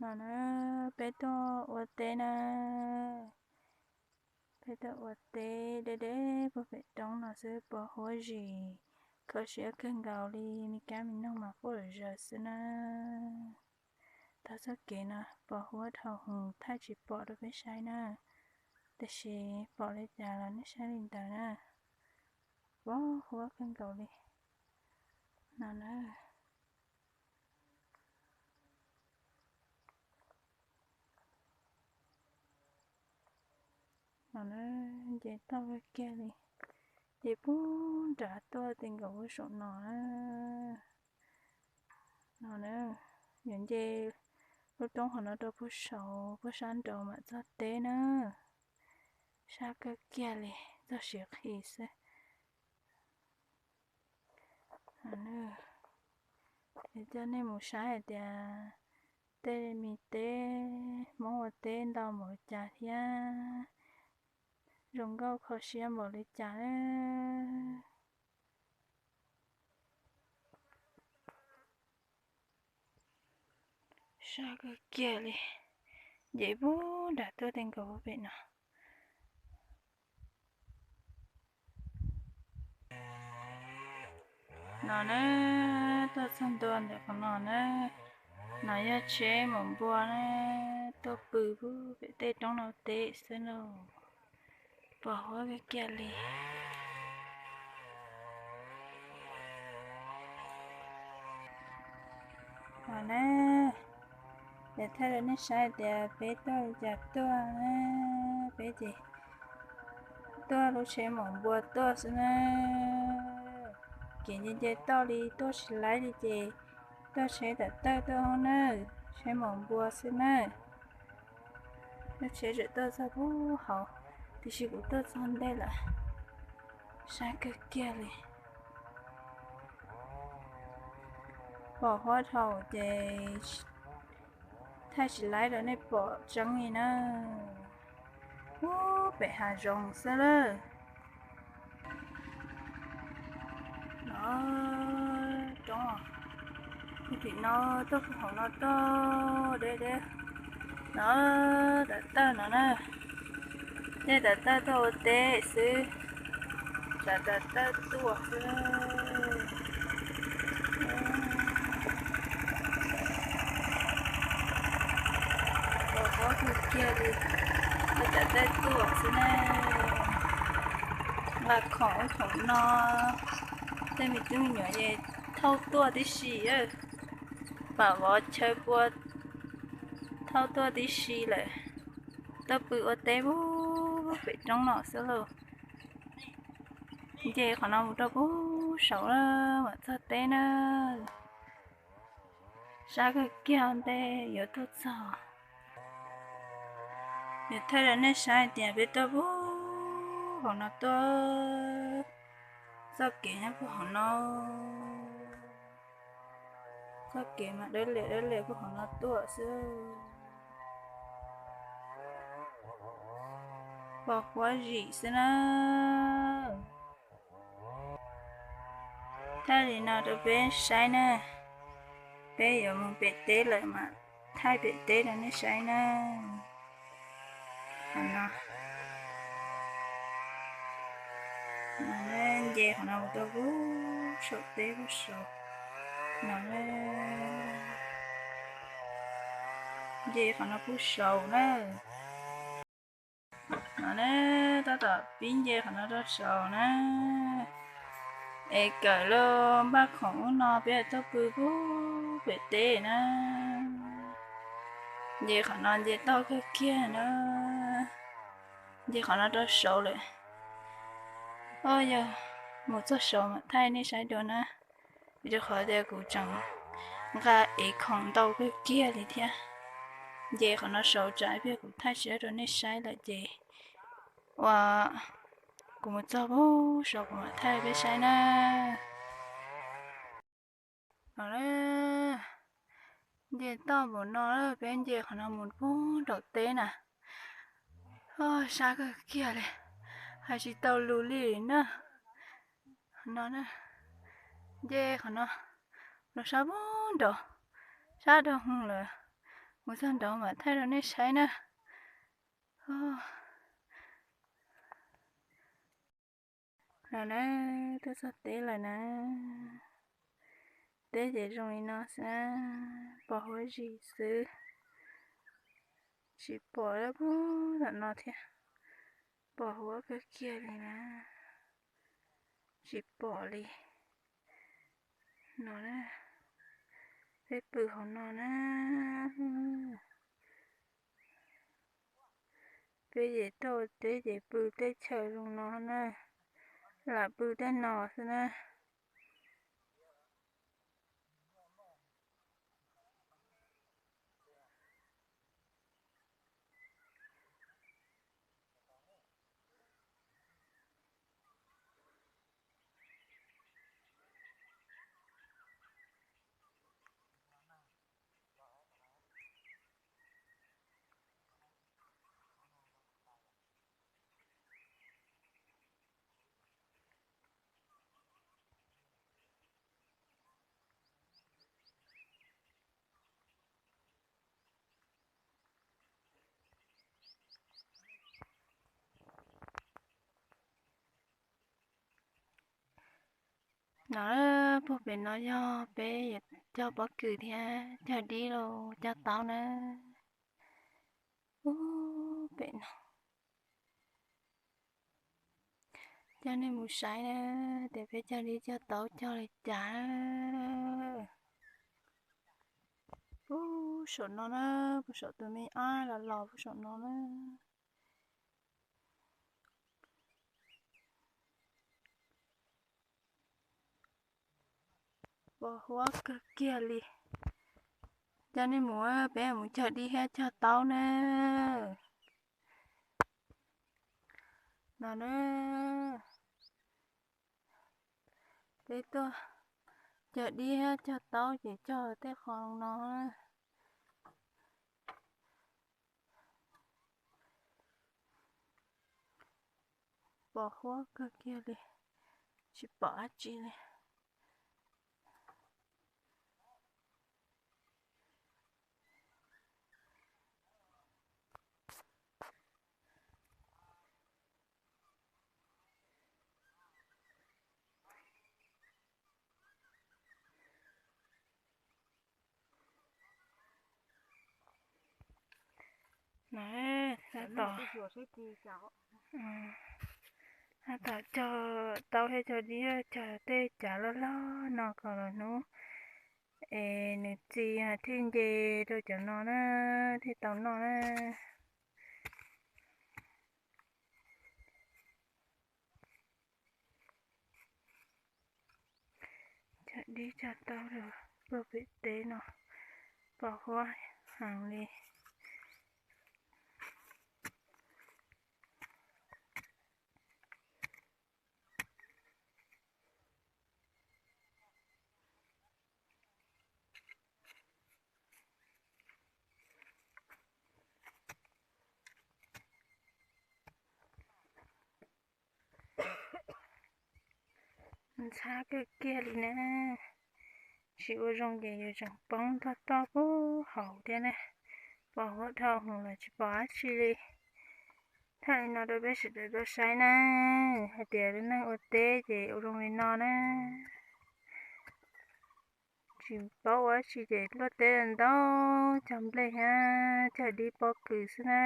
No na, peb tuaj ua teb na. Peb tuaj ua teb deb deb puag pem roob no xwb, pos huab zim, kho siab kawg nkaus li, me kab me noog mas quaj lom zaws xwb na. Taug txoj kev no pos huab dhau hwv, thaij tsis pom rau peb saib na, tiam sis pom li cas los nej saib li ntawd na. Pos huab kawg nkaus li. No na, no na, nce toj kawg kiag li, nce puag nram tuaj ti nkaus puag saum no na. No na, yuav nce lub roob qhov no rau puag saud, puag sab nraud mam txog teb na. Sab kawg kiag li, txog siav qhi xwb. Coj nej mus saib hais tias tej me teb, Hmoob ua teb ntau npaum li cas thiab zoo nkauj kho siab npaum li cas. Sab kawg kiag li, nce puag nram tuaj ti nkaus puag pem no. No na, tuaj txog ntua ntawm qhov no na, no yog tsheb maum npua na, tuaj pw puag pem tej roob no teb xwb lauj. Pos huab kawg kiag li. No na, ces thaij rau nej saib tias peb tuaj li cas tuaj na, peb ces tuaj lub tsheb maum npua tuaj xwb na. Kev nce nce toj li tuaj tsis laib li ces tuaj tsheb tawm tawj tuaj na, tsheb maum npua xwb na. Lub tsheb tseem tuaj txog puag hauv, tiam sis kuv tuaj txog ntej lawm, sab kawg kiag li. Pos huab dhau ces thaij tsis laib rau nej pom tseeb li na. Puag pem hav zoov xwb lawm. No, roob, tim no tuaj puag hauv no tuaj deb deb. No, tawm tawj no na, tej tawm tawj tuaj ua teb xwb, tsav tawm tawj tuaj xwb. Pos huab kawg kiag li, tej tawm tawj tuaj xwb na. Nqa khoom ub khoom no, tej me tub me nyuam es thauj tuaj tib si, pam vov chaw pua thauj tuaj tib si lawm. Tuaj pw ua teb puag pem roob no xwb lauj. Nce qhov no mus rau puag saud mam txog teb na. Sab kawg kiag ntej yuav tuaj txog. Yuav thaij rau nej saib tias peb tuaj puag hauv no tuaj, txoj kev nyob puag hauv no. Txoj kev mas dawb liam dawb liam puag hauv no tuaj xwb. Pos huab zim xwb na. Thaij li no rau peb saib na. Peb yuav mus pem teb lawm mas thaij pem teb rau nej saib na. Qhov no, nce qhov no mus rau puag saum teb puag saud no. Nce qhov no puag saud na. No na, tab tom pib nce qhov no rau saud na. Es kawm lub npaj khoom ub no peb tuaj pw puag pem teb na. Nce qhov no nce toj kawg kiag na. Nce qhov no rau saud lawm. Yog mus txog saud mam thaij nej saib dua na. Vim rau qhov tias kuv tseem nqa ev khoom ntau kawg kiag li thiab. Nce qhov no saud tsam ib pliag kuv thaij tsis tau rau nej saib lawm ces ua kuv mus txog puag saud kuv mam thaij peb saib na. No, nce toj npaum no peb nce qhov no mus puag nraum teb na. Sab kawg kiag li, hais tsis tau lus li na. No, nce qhov no los sab puag nraud, sab dog hwv lawm. Mus txog nraud mam thaij rau nej saib na. No na, tuaj txog teb lawm na. Teb ces zoo li no xwb na, pos huab zis xwb. Tsis pom lawm, pom tom no thiab, pos huab kawg kiag li na, tsis pom li. No na, peb pw hauv no na. Peb ces tuaj teb ces pw tej chaw zoo no na, lam pw tej no xwb na. No, puag pem no yog peb yuav cog pob kws thiab cog dib los cog taub na. Ub, pem no coj nej mus saib na, tias peb cog dib cog taub cog li cas. Puag saum no na, puag saum tus me ab los los puag saum no na. Pos huab kawg kiag li. Coj nej mus, peb mus cog dib thiab cog taub na. No na, peb tuaj cog dib thiab cog taub ces cog tej qho no. Pos huab kawg kiag li, tsis pom dab tsi li. No, tab tom, tab tom cog taub thiab cog dib, cog tej cav loj loj no kom los hnub es nws txi thiaj nce rau cov no na, thiaj tau noj na. Cog dib cog taub rau puag pem teb no, pos huab heev li. Ntxhab kawg kiag li na. Tsis ua zoo ces yuav tseem poob toj toj puag hauv thiab na. Pos huab dhau hwv los tsis pom dab tsi li. Thaij li no rau peb sawv daws tau saib na, hais tias lub neej ua teb ces ua zoo li no na. Tsis paub ua dab tsi ces luaj teb ntau, cog nplej thiab cog dib pob kws xwb na.